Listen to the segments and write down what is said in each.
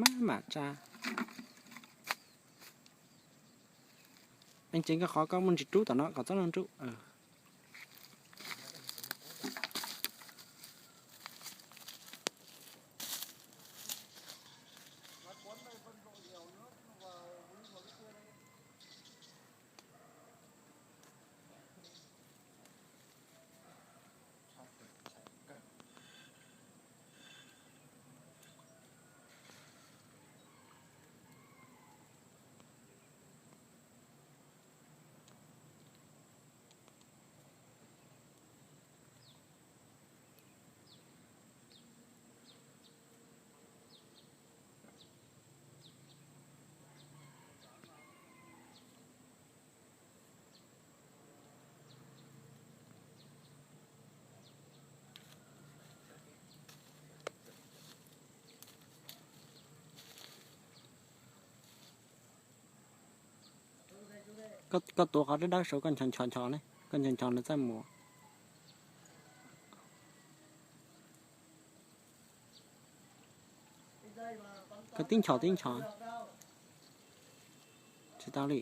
Maj mam tsa. Ees ces nkag qhov koj muaj ntsis rub tom no kom txhob nrub. Koj tuav qhov dawb dawb saum koj nchos nchos nchos ne, koj nchos nchos nws txaj muag. Koj tib nchos tib nchos. Tsis tau li.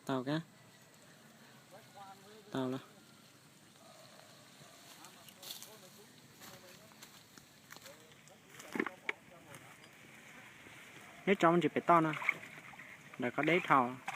Tau kab. Tau lawm. Neb tso ntsis pem toj no, ntawm qhov deb dhau.